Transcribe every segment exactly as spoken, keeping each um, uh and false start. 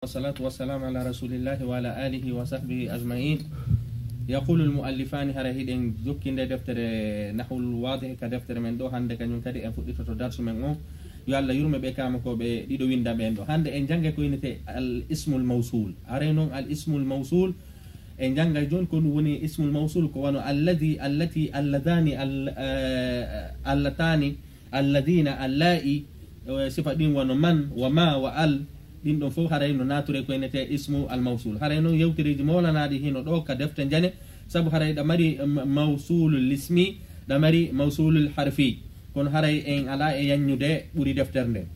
والصلاة والسلام على رسول الله وعلى آله وصحبه أجمعين. يقول المؤلفان، hara hiɗen jokki nde deftere Nahwul Wadih ka deftere men ɗo hannde, kañum kadi en fuɗɗitoto darsu men on. Yo Allah yurme ɓe kama ko ɓe ɗiɗo winda ɓen ɗo. Hannde en jannge ko innete al ismul mawsul. Haray non al ismul mawsul, en jannga jooni ko ɗum woni ismul mawsul, ko wano alladhi, allati, alladhani, al-, eh, allatani, alladhina, allai, eh, sifa ɗin wano man, wa ma, wa al, ɗin ɗon fof haray no nature ko innete ismu al mawsul. Haray non yewtereeji mawlanaaɗi hino ɗo ka defte njane, sabu haray ɗa mari, eh, ma-, mawsulul ismi, ɗa mari mawsulul harfi. Kono haray en alaa e yaññude ɓuri deftere nden.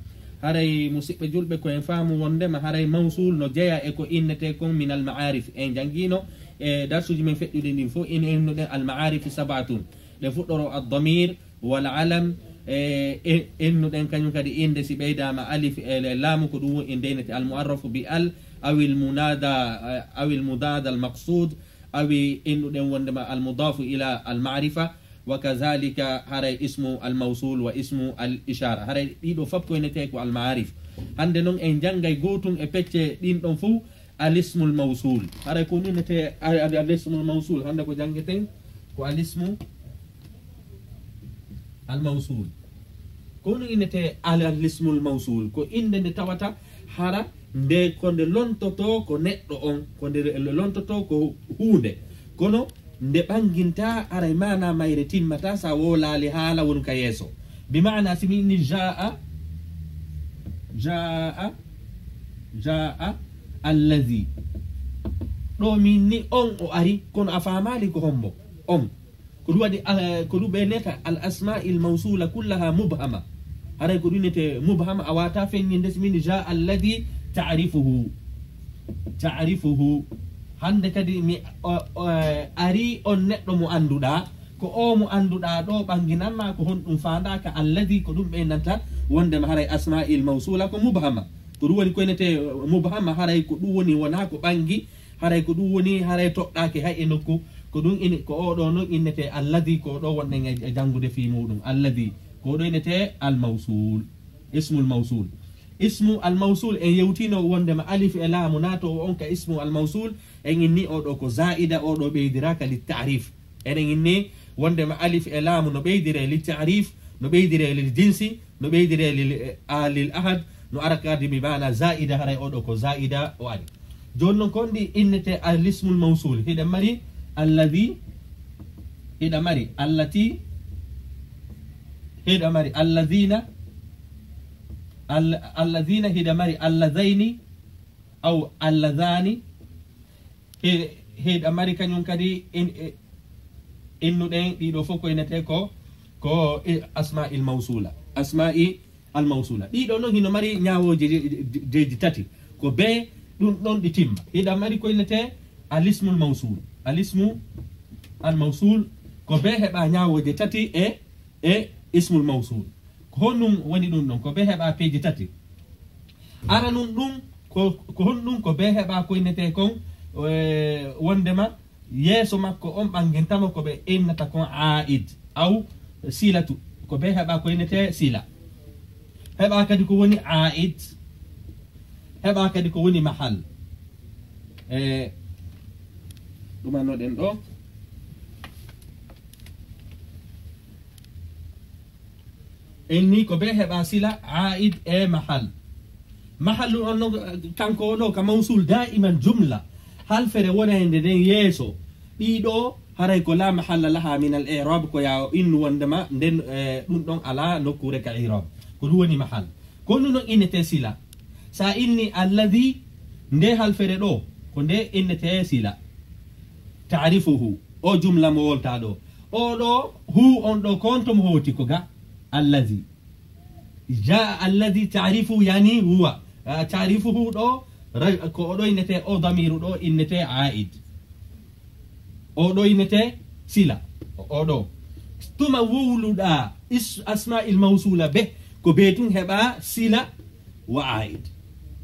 Haray musiɓɓe julɓe ko en faamu wondema haray mawsul no jeya e ko innete kon minal ma'arif. En janngino e darsuuji men feƴƴuɗi ɗin fof, in innuɗen al ma'arif sab'atun. Ɗe fuɗɗoro ad damir, wal alam, e, e, innuɗen kañum kadi innde si ɓeydaama alif e le-, laamu, ko ɗum woni innde innete al mu'arrafu bi al, awil munada, eh, awil mudada al maqsud, awi innuɗen wondema al mudafu ila al ma'rifa, wa kadhalika haray ismu al mawsul wa ismu al ishara. Haray ɗiɗo fof ko innete ko al ma'arif. Hannde non en janngay gootun e pecce ɗin ɗon fof al ismul mawsul. Haray ko innete al, al, al ismul mawsul. Hannde ko janngeten ko al ismu al mawsul. Ko ɗum innete al, al ismul mawsul. Ko innde nde tawata hara nde ko nde lontotoo ko neɗɗo on, ko nde lontotoo ko huunde. Kono nde ɓangintaa, haray maanaa mayre timmataa sa wowlaali haala wonu ka yeeso. Bi maana si mi inni jaa, jaa, jaa allazi. Ɗo mi inni on o ari, kono a faamaali ko hombo on. Ko ɗum waɗi, ah, ko ɗum ɓe neta al asma'il mawsula kullaha mubhama. Haray ko ɗum nete mubhama, a wata feññinde si min jaa alladhi ta'rifuhu. Ta'rifuhu. Hannde kadi mi, o, o, ari on neɗɗo mo annduɗaa, ko o mo annduɗaa ɗo ɓanginanma ko honɗum faandaaka alladhi, ko ɗum ɓe nanta wondema haray asma'il mawsula ko mubhama. Ko ɗum woni ko nete mubhama, haray ko ɗum woni wona ko ɓangi, haray ko ɗum woni, haray toɗɗaaki hay e nokku. Ko ɗum ini, ko oo ɗoo non innetee alladhi, ko oo ɗoo wonɗen e, e janngude fii muuɗum. Alladhi, ko oo ɗoo innetee al-mawsul, ismul mawsul. Ismu al-mawsul, en yewtiino wondema alif e laamu naatoowo on ka ismu al-mawsul, en inni oo ɗoo ko zaa'ida, oo ɗoo ɓeydiraaka li ta'rif. Eɗen inni wondema alif e laamu no ɓeydiree li ta'rif, no ɓeydiree lil jinsi, no ɓeydiree lil, eh, a, lil ahad, no ara kadi bi maana zaa'ida, haray oo ɗoo ko zaa'ida o ari. Jooni non, ko honɗi innetee al ismul mawsul? Hiɗa mari alladhi, hiɗa mari allati, hiɗa mari alladhina, al-, alladhina, hiɗa mari alladhayni, aw alladhani, He-, hiɗa mari kañum kadi in-, e-, innuɗen ɗiɗo fof ko innetee ko, ko i-, asma'il mawsula. Asma'i al mawsula. Ɗiɗo non hino mari ñaawooje je-, je-, jeeji tati. Ko be ɗum ɗon ɗi timma. Hiɗa mari ko innetee al ismul mawsul. Al ismu al mawsul. Ko be heɓa ñaawooje tati e, e ismul mawsul. Ko honɗum woni ɗum ɗon? Ko be heɓa peeji tati. Ara nun ɗum, ko, ko honɗum ko be heɓa ko innetee kon, eh, wondema yeeso makko on ɓangintama ko ɓe innata kon aa'id, aw silatu. Ko be heɓa ko innetee sila. Heɓa kadi ko woni aa'id. Heɓa kadi ko woni mahal. E, ɗum annoɗen ɗo. En ni ko be heɓa sila, aa'id e mahal. Mahalu on no, kanko ono ka mawsul daiman jumla. Halfere wonande nden yeeso. Ɗiɗo haray ko la mahalla laha min al i'rab, ko ya o innu wondema nden, eh, ɗum ɗon ala nokkuure ka i'rab. Ko ɗum woni mahal. Ko ɗum ɗon innete sila. Sa inni alladhi, nde halfere ɗo, ko nde innete sila. Ta'rifuhu. O jumla mo wolta ɗo. O ɗo, hu on ɗo, ko on to mo hoti ko ga? Alladhi. Jaa alladhi ta'rifu, yani huwa. Ah, ta'rifuhu ɗo, ra-, ko o ɗo innete, o damiru ɗo innete aid. O ɗo innete sila. O, o ɗo. Tuma wowluɗa is-, asma'il mawsula be, ko be tun heɓa sila wa aid.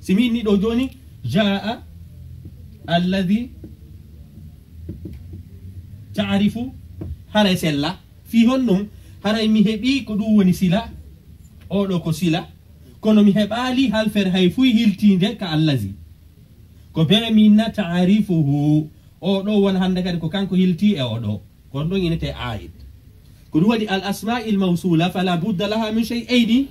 Si mi inni ɗo jooni, jaa alladhi ta'rifu, haray sella. Fii honɗun? Haray mi heɓii ko ɗun woni sila, oo ɗoo ko sila, kono mi heɓaali halfere hay fuy hiltiinde ka allazi. Ko bee minna ta'arifuhu. O ɗoo won hannde kadi ko kanko hilti e o ɗoo. Ko ɗon inete aid. Ko ɗum waɗi al asma'il mawsula fala budda laha min shay'aini.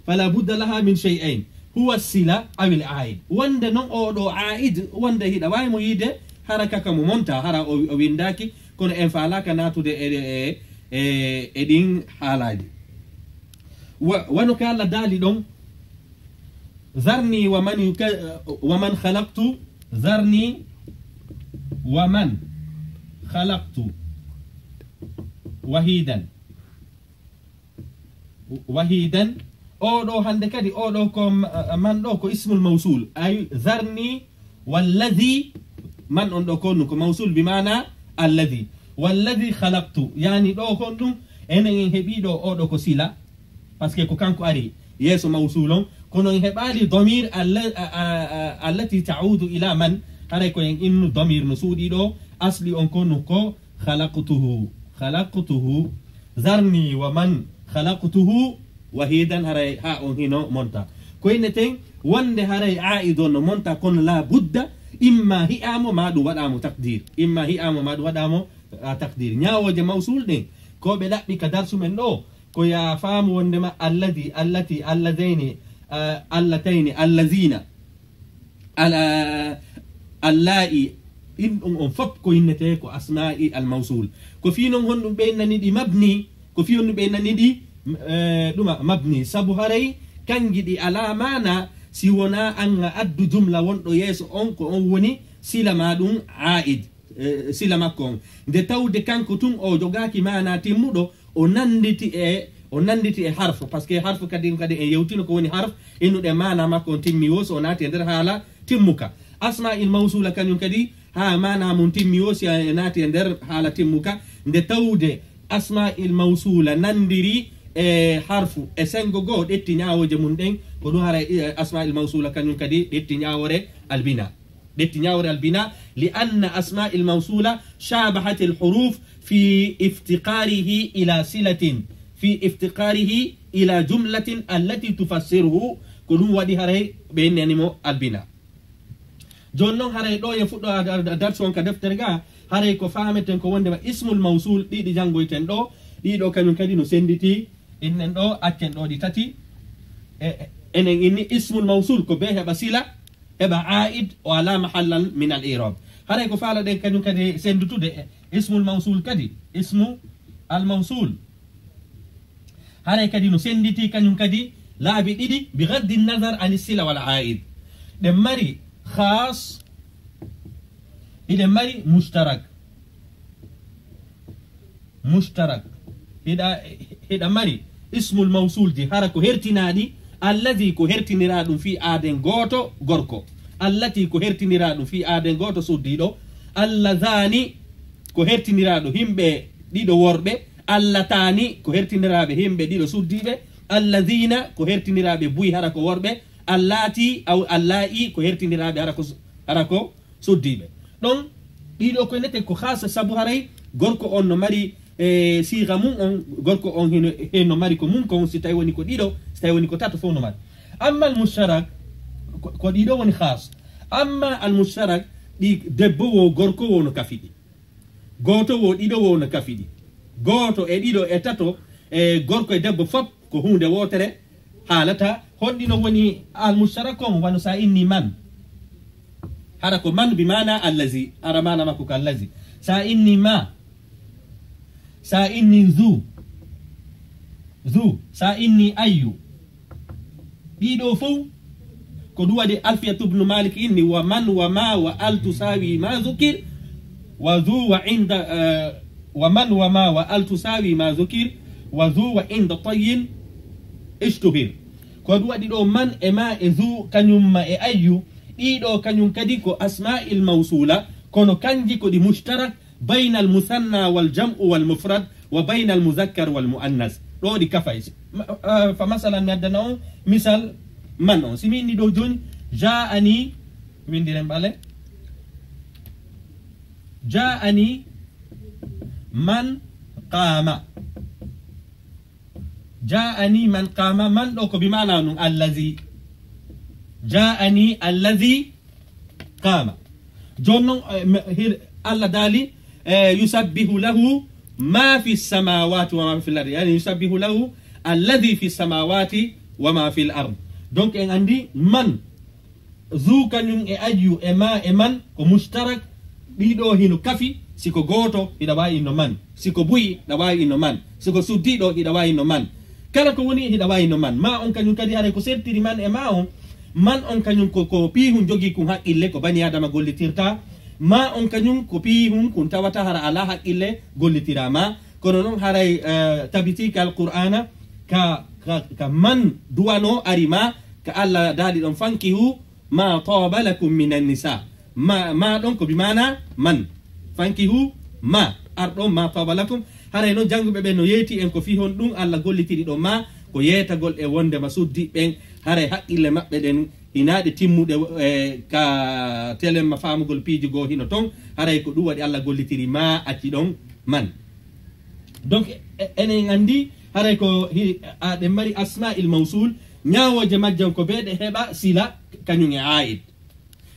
Fala budda laha min shay'ain. Huwa sila awil aid. Wonde non o ɗoo aid, wonde hiɗa waawi mo yiide hara kaka mo monta, hara o, o windaaki, kono en faalaaka naatude e, e, e, e ɗin haalaaji. Wa-, wano ka Allah daali ɗon, "Zarni wa man yuka-, wa man khalaqtu, zarni wa man khalaqtu wahidan." Wahidan. O ɗoo hannde kadi, o ɗoo ko ma-, man ɗoo ko ismul mawsul. Ay, zarni walladhi, man on ɗoo ko honɗun? Ko mawsul bi maana alladhi. Walladhi khalaqtu. Yani ɗoo ko honɗun? Enen en heɓii ɗoo, o ɗoo ko sila. Parce que ko kanko ari yeeso mawsul on. Kono en heɓaali damir alla-, a, a, a, allati ta'udu ila man. Haray ko en innu damir no suuɗii ɗoo. Asli on ko no ko khalaqtuhu. Khalaqtuhu. Zarni wa man khalaqtuhu wahidan, haray haa on hino monta. Ko inneten wonde haray aid on no monta, kono la budda, imma hi'aamo, ma ɗum waɗaamo takdir. Imma hi'aamo, ma ɗum waɗaamo, a, takdir. Ñaawooje mawsul ɗen, ko ɓe ɗaɓɓi ka darsu men ɗoo, ko ya faamu wondema alladhi, allati, alladhayni, a, allatayni, allazina. Ala, allaa'i, ɗin ɗon on fof ko innetee ko asmaa'i al mawsul. Ko fii non honɗum ɓe innani ɗi mabni, ko fii honɗum ɓe innani ɗi, eh, ɗuma mabni, sabu haray kanji ɗi alaa maana si wonaa an a addu jumla wonɗo yeeso on, ko on woni sila maa ɗum aa'id, eh, sila makko on. Nde tawde kanko tun o jogaaki maana timmuɗo, o nanditi e, o nanditi e harfu, parce que harfu kadi, kadi en yewtino ko woni harf, innuɗen maana makko on timmi wo, so o naati e nder haala timmuka. Asma'il mawsula kañum kadi, haa maana mun timmi wo, si a naati e nder haala timmuka, nde tawde asma'il mawsula nandiri e harfu, e sengo goo ɗetti ñaawooje mun ɗen, ko ɗum haray, eh, asma'il mawsula kañum kadi ɗetti ñaawoore albina. Ɓetti ñaawre albina, li anna asma'il mawsula shabahatil huruf fi iftiqarihi ila silatin, fi iftiqarihi ila jumlatin allati tufassiruhu, ko ɗum waɗi haray ɓe innani mo albina. Jooni non haray ɗoo e fuɗɗo a, a, a darsu on ka deftere ga, haray ko faameten ko wondema ismul mawsul ɗiɗi janngoyten ɗoo, ɗiɗo kañum kadi no sennditi, innen ɗoo, accen ɗoo ɗi tati, e, e, enen inni ismul mawsul ko bee heɓa sila, heɓa aa'id, o alaa mahallan min al i'rab. Haray ko faalaɗen kañum kadi senndutude, e, ismul mawsul kadi, ismu al mawsul. Haray kadi no sennditi kañum kadi laabi ɗiɗi, bi gaddi nazar ani sila wal aa'id. Ɗen mari khas, hiɗen mari mushtarak. Mushtarak. Hiɗa, hiɗa mari ismul mawsul di, hara ko hertinaaɗi, allazi ko hertiniraa ɗum fii aaden gooto gorko, allati ko hertiniraa ɗum fii aaden gooto suddiiɗo, allazani ko hertiniraa ɗum himɓe ɗiɗo worɓe, allataani ko hertiniraaɓe himɓe ɗiɗo suddiiɓe, allazina ko hertiniraaɓe buy hara ko worɓe, allati aw alla'i ko hertiniraaɓe hara ko, hara ko suddiiɓe. Ɗon, ɗiɗo ko nete ko khasa, sabu haray gorko on no mari, e, siiga mun on, gorko on hino, hino mari ko mun kon, si tawi woni ko ɗiɗo, si tawi woni ko tato, fof no mari. Amma al mushtarak, ko, ko ɗiɗo woni khas. Amma al mushtarak, ɗi debbo wo, gorko wo no kafi ɗi. Gooto wo, ɗiɗo wo no kafi ɗi. Gooto e ɗiɗo e tato, e gorko e debbo fof ko huunde wootere haalata. Honɗi no woni al mushtarak on? Wano sa inni man, hara ko man bi maana allazi, hara maana makko ko allazi. Sa inni ma, sa inni zu, zu, sa inni ayyu. Ɗiɗo fow ko ɗum waɗi Alfiyatu ibnu Malik inni, "Wa man wa ma wa al tusawi ma zukir, wa zu wa inda, eh, wa man wa ma wa al tusawi ma zukir, wa zu wa inda tayyin ishtuhir." Ko ɗum waɗi ɗo man e ma e zu, kañum ma e ayyu, ɗiɗo kañum kadi ko asma'il mawsula, kono kanji ko ɗi mushtarak, baynal musanna wal jam'u wal mufrad wa baynal muzakkar wal muannas. Ɗo ɗi kafay. Ma-, ah, fa masalan, mi addana on misal man on. Si mi inni ɗo jooni, ja'ani, windiren ɓale. Ja'ani man qama. Ja'ani man qama, man ɗo ko bi maana nun allazi. Ja'ani allazi Qaama. Jooni non, eh, me-, hir-, Allah daali, eh, "Yusabbihu lahu ma fi samawati wa ma fil ardi." Yani, "Yusabbihu lahu alladhi fi samawati wa ma fil ard." Donc, en anndi man, zu kañum e ayyu e ma e man ko mushtarak, ɗiɗo hino kafi, si ko gooto hiɗa waawi inno man, si ko buy hiɗa waawi inno man, si ko suddiiɗo hiɗa waawi inno man. Kala ko woni hiɗa waawi inno man. Ma on kañum kadi haray ko sertiri man e ma on, man on kañum ko, ko piihun jogii kun haqqille, ko bani Aadama gollitirta. Ma on kañum ko piihun kun tawata hara alaa haqqille gollitiraa ma. Kono non haray, eh, tabitii ka Alqur'aana ka, ka, ka man duwanoo ari ma, ka Allah daali ɗon, "Fankihu ma taba lakum minan nisa." Ma, ma ɗon ko bi maana man. "Fankihu ma." Ar ɗon "ma taba lakum." Haray non jannguɓe ɓen no yeeti en ko fii honɗun Allah gollitiri ɗon ma, ko yeetagol e wonde ma suddi ɓen. Haray haqqille maɓɓe ɗen hinaa ɗe timmuɗe, eh, ka telemma faamugol piiji goo hino ton. Haray ko ɗun waɗi Allah gollitiri ma acci ɗon man. Donc, e-, enen anndi haray ko hi-, a, ɗen mari asma'il mawsul, ñaawooje majjan ko bee ɗe heɓa sila kañum e aa'id.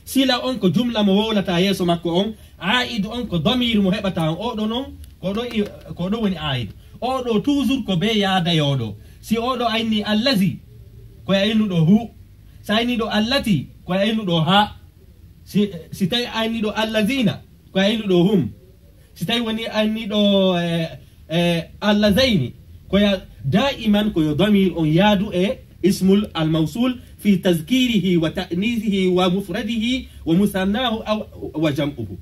Sila on ko jumla mo wowlataa yeeso makko on, aa'id on ko damiir mo heɓataa on. Oɗo non, ko ɗo i-, ko ɗo woni aa'id. Oɗo toujours ko bee yaada e oɗo. Si oɗo ayni allazi, ko e aynuɗo hu. Si ayniɗo allati, ko e aynuɗo ha. Si, si tawi ayniɗo allazina, ko aynuɗo hum. Si tawi woni ayniɗo, eh, eh, allazayni, ko ya, daiman ko yo damir on yaadu e ismul al mawsul fi tazkirihi wa ta'nisihi wa mufradihi wa musannahu aw wa jam'uhu,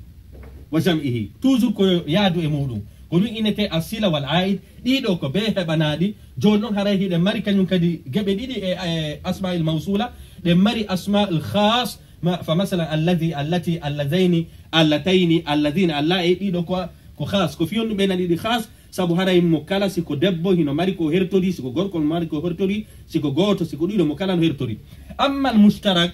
wa jam'ihi. Toujours ko yo yaadu e muɗum. Ko ɗum innete as-sila wal aid. Ɗiɗo ko be heɓanaaɗi. Jooni non haray hiɗen mari kañum kadi geɓe ɗiɗi e, e asma'il mawsula. Ɗen mari asma'ul khas, Ma, fa masalan, allazi, allati, allazayni, allatayni, allazina, alla e ɗiɗo ko, ko khas. Ko fii honɗun ɓe nani ɗi khas? Sabu haray mo kala, si ko debbo hino mari ko hertori, si ko gorko no mari ko hertori, si ko gooto, si ko ɗiɗo, mo kala no hertori. Amma al mushtarak,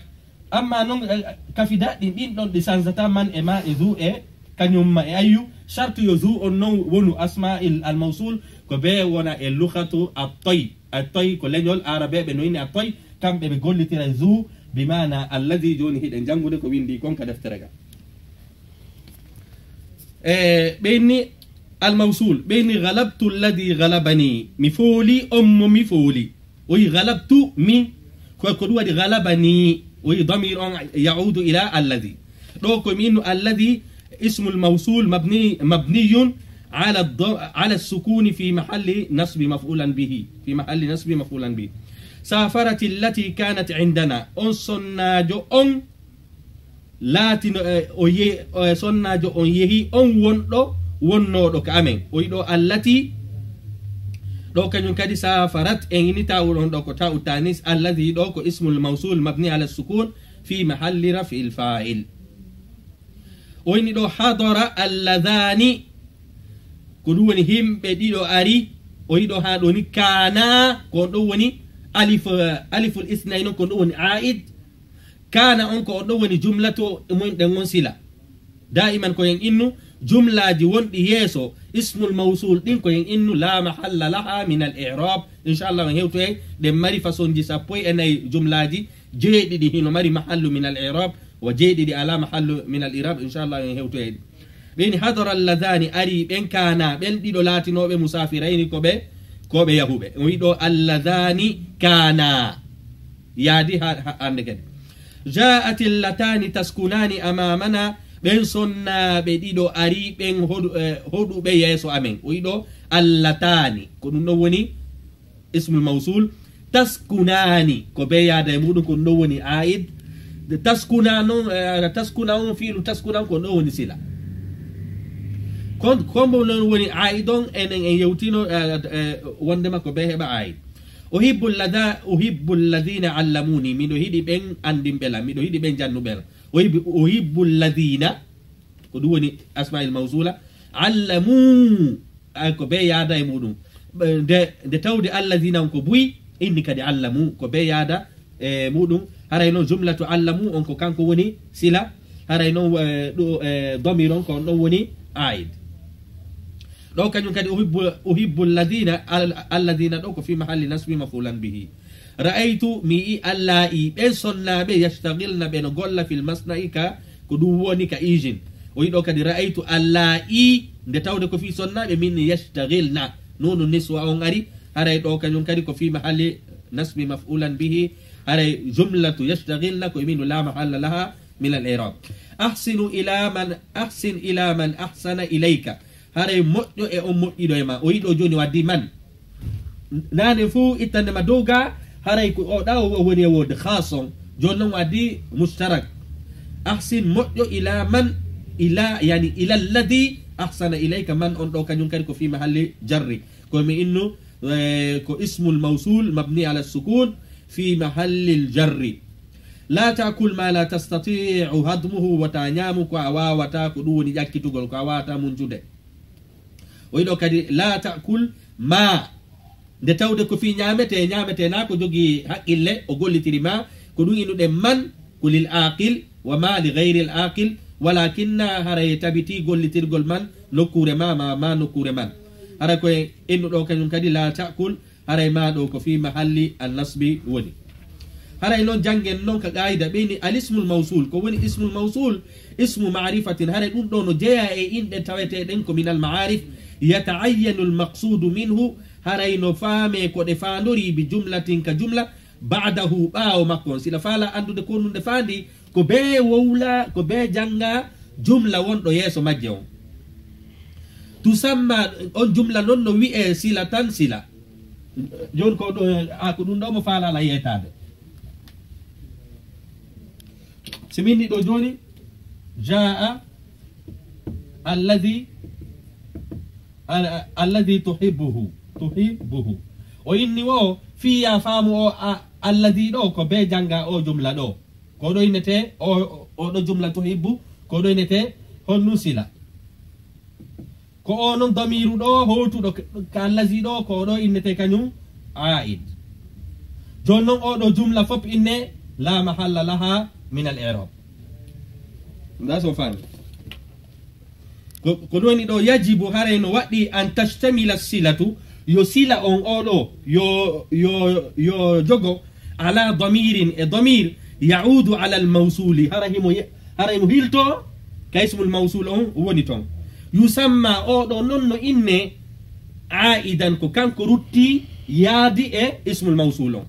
amma non, eh, kafi daɗɗi ɗin ɗon ɗi sanzata man e ma e zu e kañum ma e ayyu, shartu yo zu on non wonu asma'il al mawsul, ko be wona e lughatu at-tay. At-tay ko leñol Aarabeeɓe no inni at-tay, kamɓe ɓe gollitira zu, bi maana allazi, jooni hiɗen janngude ko winndii kon ka deftere ga. E, ɓe inni al-mawsul, ɓe inni ghalabtu allazi ghalabani, mi fooli on mo mi fooli. O yi ghalabtu mi, ko, ko ɗum waɗi ghalabani, o yi damir on ya'udu ila allazi. Ɗo ko mi innu allazi ismul mawsul mabni, mabniyun ala dha-, ala sukuni fi mahalli nasbi maf'ulan bihi, fi mahalli nasbi maf'ulan bihi. Safarat allati kanat indana, on sonnaajo on laatino, eh, o ye-, eh, sonnaajo on yehi on wonɗo, wonnooɗo ka amen. O yi ɗo allati, ɗo kañum kadi safarat, en ini ta'u ɗon ɗo ko ta'u tanis, allazi ɗo ko ismul mawsul mabni ala sukun fi mahalli raf'il fa'il. O inni ɗo hadara alladhani, ko ɗum woni himɓe ɗiɗo ari, o yiɗo haa ɗo ni kana, ko on ɗon woni alif, aliful isnayn on, ko on ɗon woni aid. Kana on ko on ɗon woni jumlato e mum ɗen on sila. Daiman ko en innu jumlaaji wonɗi yeeso ismul mawsul ɗin ko en innu la mahalla laha min al i'rab. Inchallah on hewtoyay ɗen mari façon ji sappo e nayi jumlaaji jeeɗiɗi hino mari mahallu min al i'rab, wa jeeɗiɗi ala mahallu min al i'rab, inchallah en hewtoyay ɗi. Ɓen hadara alladhani ari ɓen kana ɓen ɗiɗo laatinooɓe musafirayni ko ɓe, ko ɓe yahuɓe. O wi'i ɗo alladhani kana. Yaadi ha, ha, hande kadi. Ja'at allatani taskunani amamana ɓen sonnaaɓe ɗiɗo ari ɓen hoɗu-, eh, hoɗuɓe yeeso amen. O wi'i ɗo allatani. Ko ɗum ɗon woni ismul mawsul, taskunani, ko be yaada e muɗum, ko ɗum ɗon woni aid. Nde taskuna non, eh, taskuna on, fiilu taskuna on, ko ɗum ɗon woni sila. Kon, kon mo non woni aid on, enen en yewtino, eh, eh, wondema ko be heɓa aid. Uhibbu alladha-, uhibbu alladhina allamuni, miɗo yiɗi ɓen andinɓe lan, miɗo yiɗi ɓen jannuɓe lan. Uhibbu, uhibbu alladhina, ko ɗum woni asma'il mawsula. Allamu, ay, ko be yaada e muɗum. Ɓe, nde, nde tawde allazina on ko buy, inni kadi allamu, ko be yaada e muɗum. Haray non jumlatu allamu on ko kanko woni sila. Haray non, eh, ɗo, eh, damir on ko on ɗon woni aid. Ɗo kañum kadi uhibbu, uhibbu allazina, al-, allazina ɗo ko fi mahalli nasbi mafulan bihi. Ra'aytu, mi yi'i, allaa'i, ɓen sonnaaɓe, yashtagilna, ɓe no golla, fil masna'i, ka Ko ɗum woni ka ijin. O wi'i ɗoo kadi, ra'aytu allaa'i, nde tawde ko fii sonnaaɓe min yashtagilna. Nuunu niswa on ari, haray ɗoo kañum kadi ko fii mahalli nasbi maf'ulan bihi, haray jumlatu yashtagilna ko e min la mahalla laha min al i'rab. Ahsinu ila man, ahsin ila man ahsana ilayka. Haray moƴƴo e on moƴƴiɗo e ma. O wi'i ɗoo jooni o addi man. Naane fuu ittande ma dow ga, haray ko o ɗa o woni e wode khas on. Jooni non o addi mushtarak. Ahsin moƴƴo ila man, ila, yani ila alladhi ahsana ilayka, man on ɗoo kañum kadi ko fii mahalli jarri. Ko mi innu, eh, ko ismul mawsul mabni ala sukun fii mahallil jarri. La ta'kul ma la tastati'u hadmuhu, wota ñaamu ko a waawataa, ko ɗum woni ƴakkitugol, ko a waawataa munjude. O wi'i ɗoo kadi, la ta'kul ma. Nde tawde ko fii ñaametee, ñaametee na ko jogii haqqille, o gollitiri ma, ko ɗum innuɗen man, ko lil aqil, wa ma li ghayril aqil, walakinna haray tabitii gollitirgol man nokkuure ma, ma, ma nokkuure man. Hara ko e innu ɗoo kañum kadi, la ta'kul, haray ma ɗoo ko fii mahalli an nasbi woni. Haray non janngen non ka qaayida ɓeyni al ismul mawsul, ko woni ismul mawsul, ismu ma'rifatin, haray ɗum ɗoo no jeyaa e inɗe taweteeɗen ko minal ma'arif, yata'ayyanu al maqsudu minhu, haray no faamee ko ɗe faandorii bi jumlatin ka jumla, ba'dahu ɓaawo makko on. Sila faala anndude ko ɗum ɗe faandi, ko bee wowla, ko bee jannga jumla wonɗo yeeso majje on. Tusamma on jumla non no wi'ee sila tan sila. Jooni ko ɗo, a, ko ɗum ɗoo mo faalaa la yeetaade. Si min ni ɗoo jooni, jaa'a alladhi, al-, alladhi tuhibbuhu, tuhibbuhu. O inni wo, fii yaa faamu o, a, alladhi ɗoo, ko bee jannga o jumla ɗoo. Ko ɗo innetee, o, o ɗo jumla tuhibbu, ko ɗo innetee, honnu sila. Ko o non damiiru ɗoo hootuɗo ka, ka allazi ɗoo, ko o ɗoo innetee kañum aa'id. Jooni non oo ɗoo jumla fof inne la mahalla laha min al i'rab. Ndaa so faami. Ko, ko ɗum woni ɗoo yajibu haray no waɗɗii an tashtamila silatu, yo sila on oo ɗoo, yo, yo, yo jogo ala damirin e damir, ya'udu ala al mawsuli, hara himo ye-, Haray mo hiltoo ka ismul mawsul on woni ton. Yusamma oo ɗoo non no inne aa'idan, ko kanko rutti yaadi e ismul mawsul on.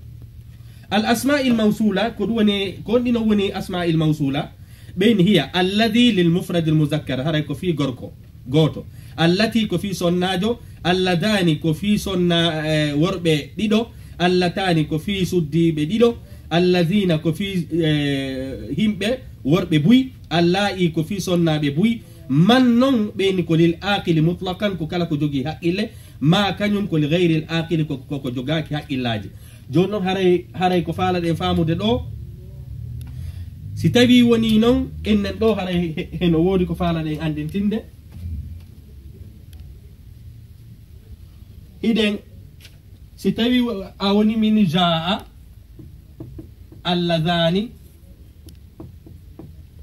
Al asma'il mawsula, ko ɗum woni, ko honɗi non woni asma'il mawsula? Ɓen hiya, alladhi lil mufradil muzakkar, haray ko fii gorko gooto. Allati ko fii sonnaajo, alladhani ko fii sonna, eh, worɓe ɗiɗo, allatani ko fii suddiiɓe ɗiɗo, alladhina ko fii, eh, himɓe worɓe buy, allaa'i ko fii sonnaaɓe buy, man non ɓeyni ko lil aaqili mutlaqan, ko kala ko jogii haqqille, ma kañum ko li ghayril aaqili, ko, ko, ko jogaaki haqqillaaji. Jooni non haray, haray ko faalaɗen faamude ɗoo, si tawii wonii non, ennen ɗoo haray he, heno woodi ko faalaɗen anndintinde. Hiɗen, si tawii a woni min jaa'a, alladhani,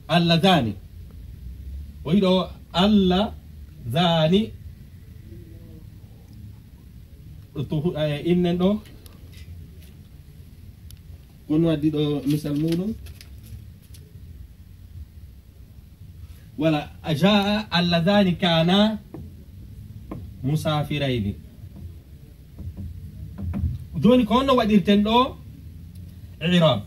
alladhani. O yiɗo alladhani. To hu-, eh, innen ɗoo. Kono waddi ɗoo misal muuɗum. Wala, jaa'a alladhani kana musafirayni. Jooni ko honno waɗirten ɗoo i'rab?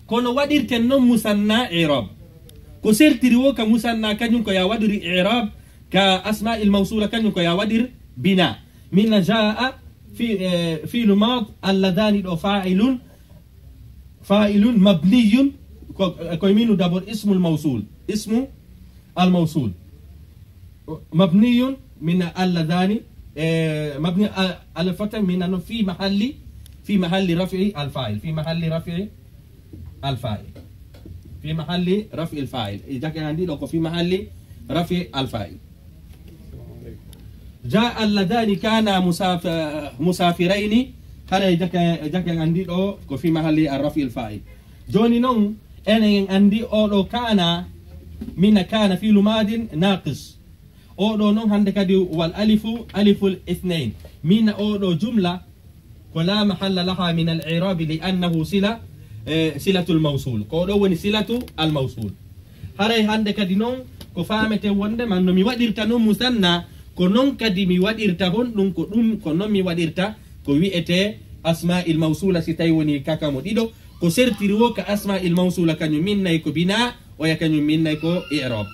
Kono waɗirten non musanna i'rab. Ko sertiri wo ka musanna kañum ko ya waɗiri i'rab, ka asma'il mawsula kañum ko ya waɗir bina. Min jaa'a fi, eh, fi'lu mad, alladhani ɗoo fa'ilun, fa'ilun mabniyun, ko, ko minu d'abord ismul mawsul. Ismu al mawsul. Mabniyun min alladhani, eh, mabni al, al fatha min ano fi mahalli, fi mahalli raf'i al fa'il. Fi mahalli raf'i al fa'il. Fi mahalli raf'i al fa'il. E jaka andi ɗoo ko fi mahalli raf'i al fa'il. Jaa'a alladhani kana musaf-, musafirayni, haray jaka, jaka andi ɗoo ko fi mahalli ar-raf'il fa'il. Jooni non, enen en andi oo ɗoo kana, mina kana fi'lu madin naqis. Oo ɗoo non hande kadi wal alifu, aliful ithnayn. Mina oo ɗoo jumla, ko la mahalla laha min al i'rabi li annahu sila, e, silatul mawsul. Ko ɗo woni silatu al mawsul. Haray hande kadi non ko faameten wonde man no mi waɗirta non musanna, ko non kadi mi waɗirta hon ɗum, ko ɗum, ko non mi waɗirta ko wi'ete asma'il mawsula si tawi woni ka kamo ɗiɗo, ko sertiri wo ka asma'il mawsula kañum minnay ko bina, oya kañum minnay ko i'rab.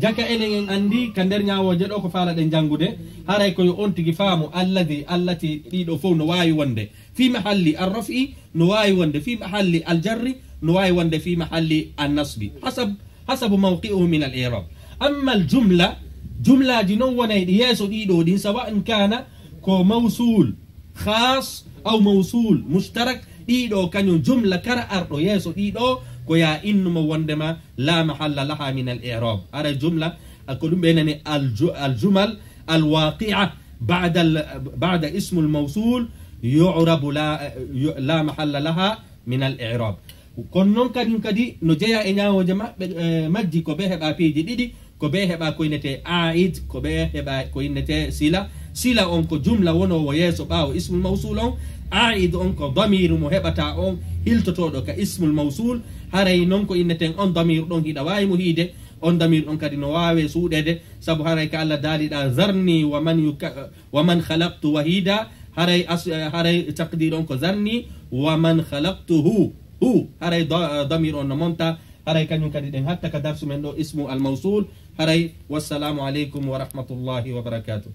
Jaka enen en andi ka nder ñaawooje ɗo ko faalaɗen janngude, haray ko yo on tigi faamu alladi, allati, ɗiɗo fow no waawi wonde fi mahalli arraf'i, no waawi wonde fi mahalli aljarri, no waawi wonde fi mahalli annasbi. Hasab, hasabu mawqi'uhu min al i'rab. Amma al jumla, jumlaaji non wonay ɗi yeeso ɗiɗo ɗin, sawa'an kana ko mawsul khas aw mawsul mushtarak, ɗiɗo kañum jumla kara arɗo yeeso ɗiɗo ko ya innumo wondema la mahalla laha min al i'rab. Ara jumla, a, ko ɗum ɓe nani al ju-, al jumal al waqi'a ba'da al, ba'da ismul mawsul yu'rabu la, yu-, la mahalla laha min al i'rab. Kono non kañum kadi no jeyaa e ñaawooje maɓɓe, eh, majji ko ɓe heɓa piiji ɗiɗi, ko ɓe heɓa ko innete aid, ko ɓe heɓa ko innete sila. Sila on ko jumla wonoowo yeeso ɓaawo ismul mawsul on. Aid on ko damiru mo heɓata on hiltotooɗo ka ismul mawsul. Haray non ko inneten on damiru ɗon hiɗa waawi mo hiide, on damiru ɗon kadi no waawe suuɗeede, sabu haray ka Allah daaliɗa, "Zarni wa man yuka-, wa man khalaqtu wahida." Haray as-, haray taqdir on ko, "Zarni wa man khalaqtuhu." Hu. Haray da-, damir on no monta. Haray kañum kadi ɗen hatta ka darsu men ɗo, ismu al mawsul. Haray, wassalamu aleykum wa rahmatullahi wa barakatuh.